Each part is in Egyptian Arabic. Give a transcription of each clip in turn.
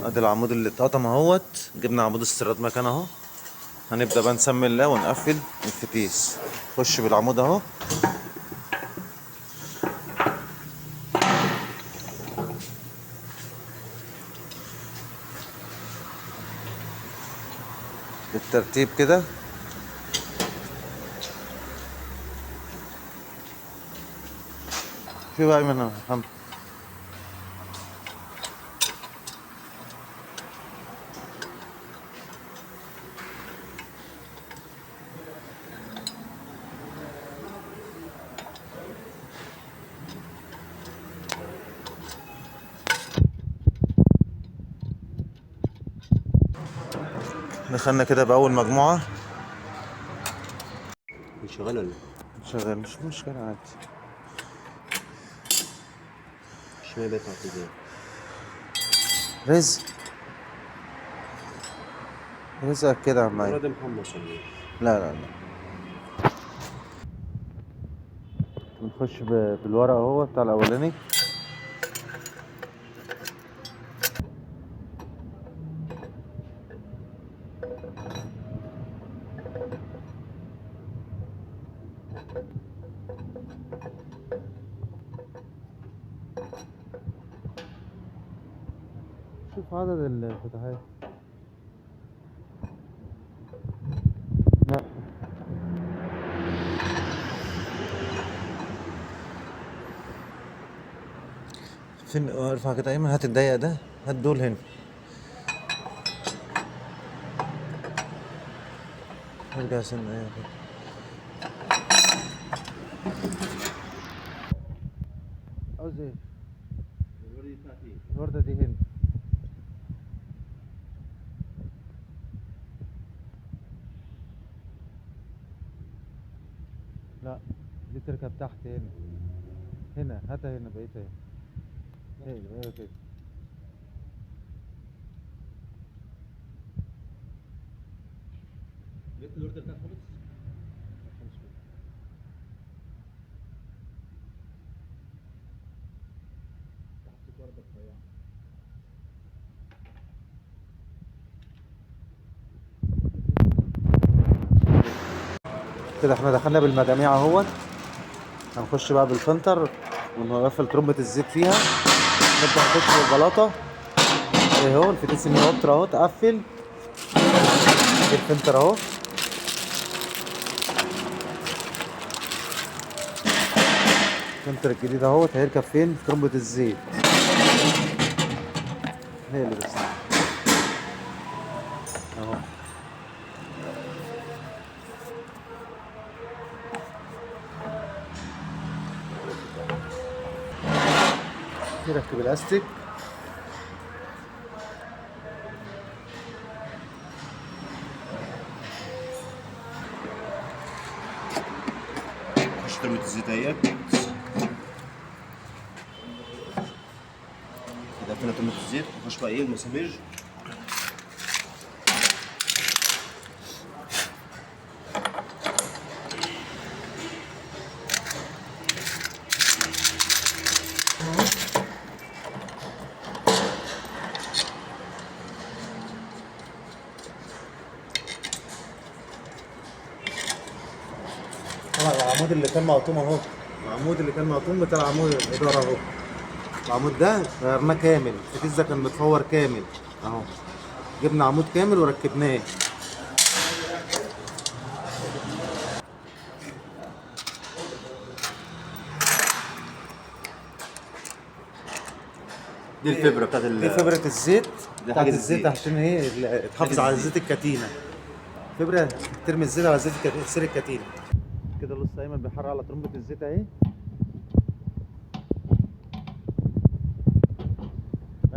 ادي العمود اللي اتقطم اهوت، جبنا عمود استيراد مكان اهو. هنبدأ بقى نسمي الله ونقفل الفتيس. خش بالعمود اهو. بالترتيب كده. في بقى من محمد. دخلنا كده بأول مجموعة. شغال ولا؟ شغال، مش مشكلة عادي. الشمال بيطلع ازاي؟ رزق رزقك كده يا عم أيمن. ده محمص ولا ايه؟ لا لا لا، بنخش بالورق اهو بتاع الأولاني. شوف عدد الفتحات. لا فين؟ ارفع كده ايمن، هات الضيق ده، هات دول هنا. ارجع سنة ايه كده. عاوز ايه؟ الوردة دي هنا. لا دي تركب تحت هنا، هنا هاتها هنا، بقيتها هنا. ايوه كده. جبت الوردة بتاعت خالص؟ حطيت وردة رفيعة. كده احنا دخلنا بالمجاميع اهوت. هنخش بقى بالفلتر ونقفل ترمبة الزيت فيها. نبدأ نخش بالبلاطة اهو، الفتيس الميوتر اهو اتقفل. الفلتر اهو. الفلتر الجديد اهوت هيركب فين؟ في ترمبة الزيت. هي اللي بس اهو. نركب الاستيك. خش ترمية الزيت اهيت. كده قفلنا ترمية الزيت، نخش بقى ايه المسامير. طبعا العمود اللي كان مقطوم اهو، العمود اللي كان مقطوم بتاع عمود الادارة اهو. العمود ده غيرناه كامل، الفتيس ده كان متفور كامل اهو. جبنا عمود كامل وركبناه. دي الفبرة بتاعت دي فبرة الزيت دي بتاعت حاجة الزيت الزيت. عشان ايه؟ تحافظ على الزيت. زيت الكتينة. فبرة ترمي الزيت على زيت الكتينة، سير الكتينة. كده لسه ايمن بيحرق على ترمبة الزيت اهي.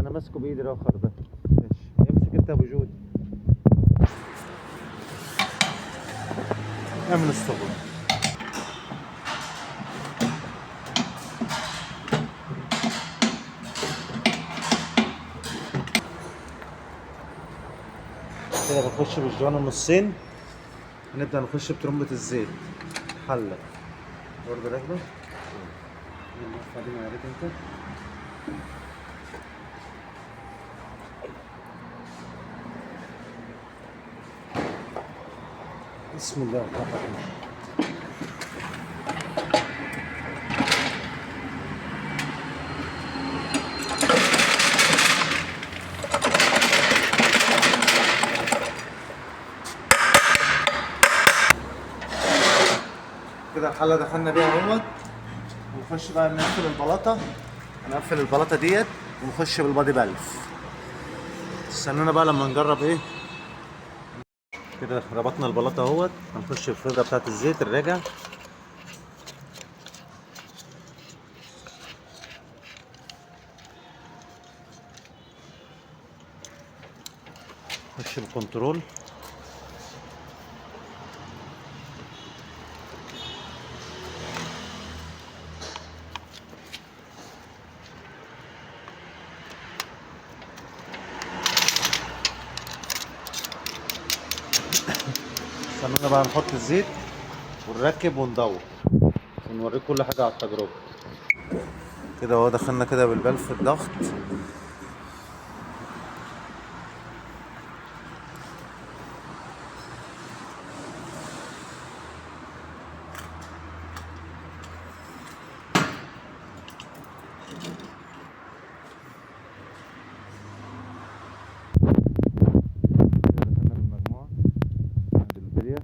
انا ماسكه بايدي الاخر ده. ماشي، امسك انت يا ابو جود. اعمل الصبر. كده بنخش بالجوانب النصين. هنبدأ نخش بترمبة الزيت. حلة برضه راكبة. يلا ارفع دي من عليك انت. بسم الله الرحمن الرحيم. كده الحلة دخلنا بيها اهوت. ونخش بقى نقفل البلاطه، نقفل البلاطه ديت ونخش بالبادي بلف. استنونا بقى لما نجرب ايه. كده ربطنا البلاطه اهوت، هنخش بالفبره بتاعت الزيت الراجع. نخش بالكنترول. استنونا بقى نحط الزيت ونركب وندور ونوريك كل حاجة على التجربة. كده اهو دخلنا كده بالبلف الضغط. دخلنا بالمجموعة عند البلية.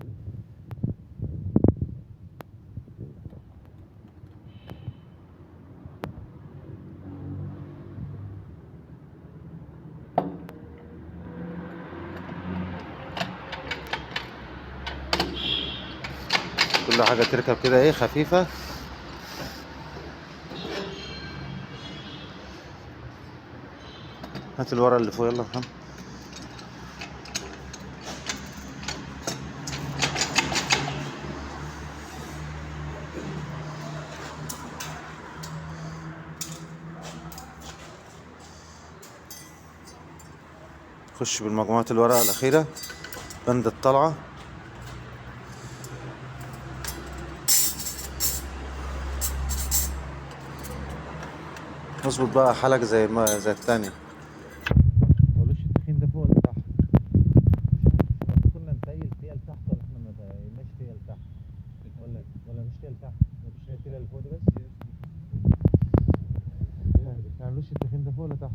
كل حاجة تركب كده ايه خفيفة. هات الورقة اللي فوق يلا يا محمد. خش بالمجموعة الورقة الأخيرة، بند الطلعة. اظبط بقى حالك زي ما زي التانية. مقولوش التخين ده فوق ولا تحت؟ كنا نتيل تيل تحت ولا احنا ما تيلناش تيل تحت؟ ولا مش تيل تحت؟ مفيش تيل اللي فوق ده بس؟ ما نعملوش التخين ده فوق ولا تحت؟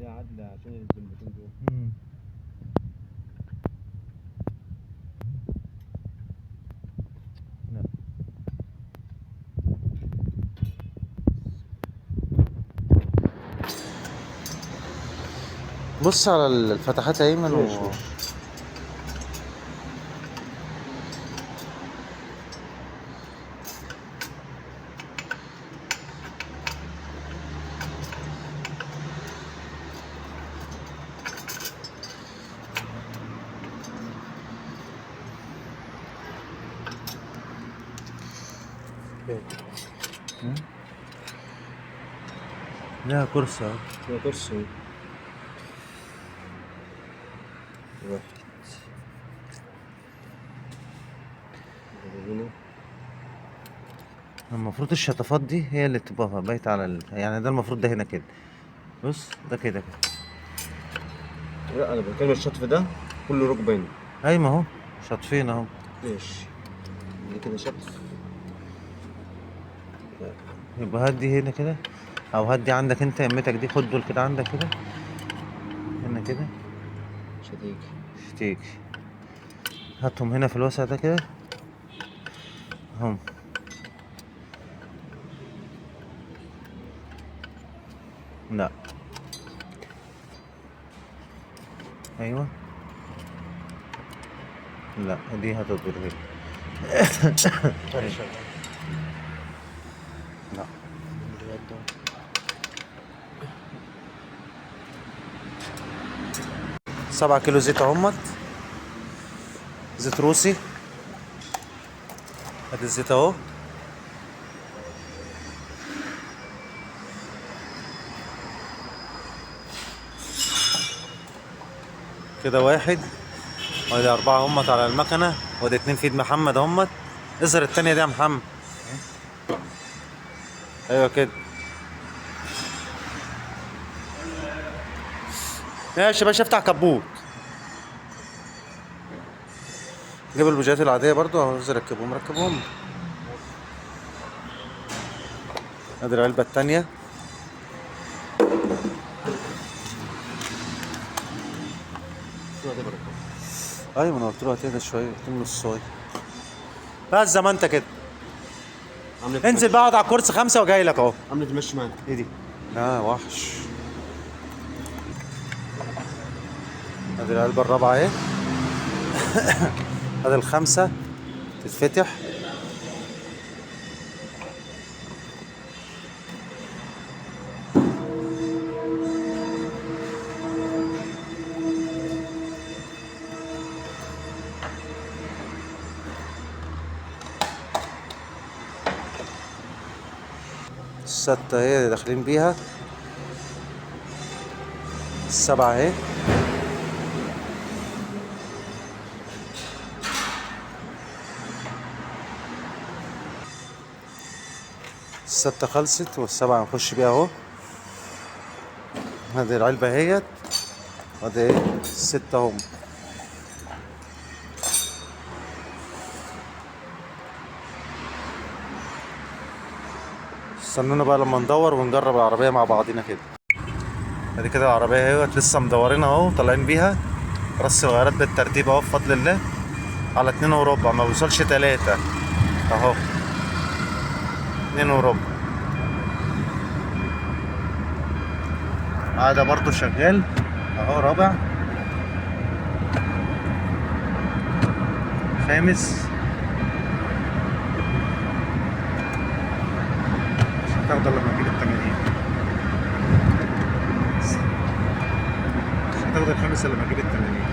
ده عدل عشان الزنبتين دول. لا. بص على الفتحات يا ايمن ماشي، ماشي. لها كرسي اهو. فيها كرسي واحد هنا. المفروض الشطفات دي هي اللي تبقى بايتة على يعني ده المفروض ده هنا كده. بص ده كده كده. لا انا بتكلم الشطف ده كله ركبين. اي ما هو شاطفين اهو. ماشي دي كده شطف. يبقى هدي هنا كده، او هدي عندك انت يمتك دي، خد دول كده عندك كده هنا كده. مش هتيجي. مش هتيجي. هاتهم هنا في الوسع ده كده اهم. لا ايوه، لا دي هتضر هيك. لا 7 كيلو زيت اهمت، زيت روسي. ادي الزيت اهو. كده واحد، وادي 4 همت على المكنة، وادي 2 في ايد محمد همت. اظهر التانية دي يا محمد. ايوه كده ماشي يا باشا. افتح كبوت، جيب البوجيهات العادية برضو اهو، ركبهم ركبهم. ادي العلبة التانية. ايوه انا قلت له هتهدى شوية، قلت له نص صاي بس زي ما انت كده. انزل بقى اقعد على الكرسي 5 وجاي لك اهو. عامله تمشي معاك. ايه دي؟ لا وحش. ادي العلبة الرابعة اهي. ادي الخمسة تتفتح. الستة اهي داخلين بيها. السبعة اهي. الستة خلصت والسبعة هنخش بيها اهو. هذه العلبة اهيت، وادي ايه الستة هم. استنونا بقى لما ندور ونجرب العربية مع بعضينا كده. ادي كده العربية اهيت لسه مدورينها اهو، طالعين بيها رص الغيارات بالترتيب اهو بفضل الله. على 2.25، ما بيوصلش 3 اهو. 2.25. هذا برضو شغال اهو، رابع خامس. مش هتاخده لما تجيب 80، مش هتاخد الخامس لما تجيب 80.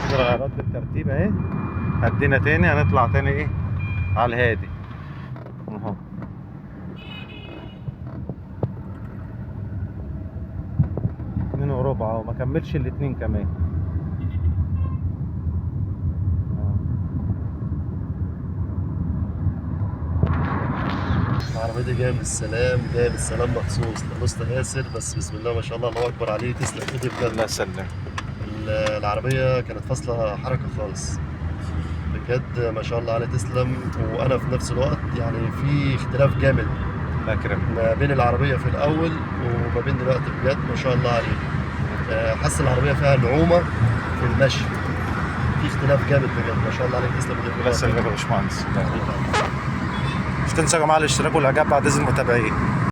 كده الغيارات بالترتيب اهي. هدينا تاني، هنطلع تاني ايه على الهادي اهو. 2.25 اهو، ما كملش الاتنين كمان. العربية دي جاية من السلام، جاية من السلام مخصوص للأسطى ياسر. بس بسم الله ما شاء الله، الله أكبر عليه، تسلم إيدي بجد. الله يسلمك. العربية كانت فاصلة حركة خالص بجد، ما شاء الله عليه، تسلم. وأنا في نفس الوقت يعني في اختلاف جامد الله يكرمك ما بين العربية في الأول وما بين دلوقتي، بجد ما شاء الله عليه. حاسس العربية فيها نعومة في المشي، في اختلاف جامد بجد، ما شاء الله عليك، تسلم إيدك. الله يسلمك يا باشمهندس. مش تنسوا يا جماعة الاشتراك والاعجاب بعد اذن المتابعين.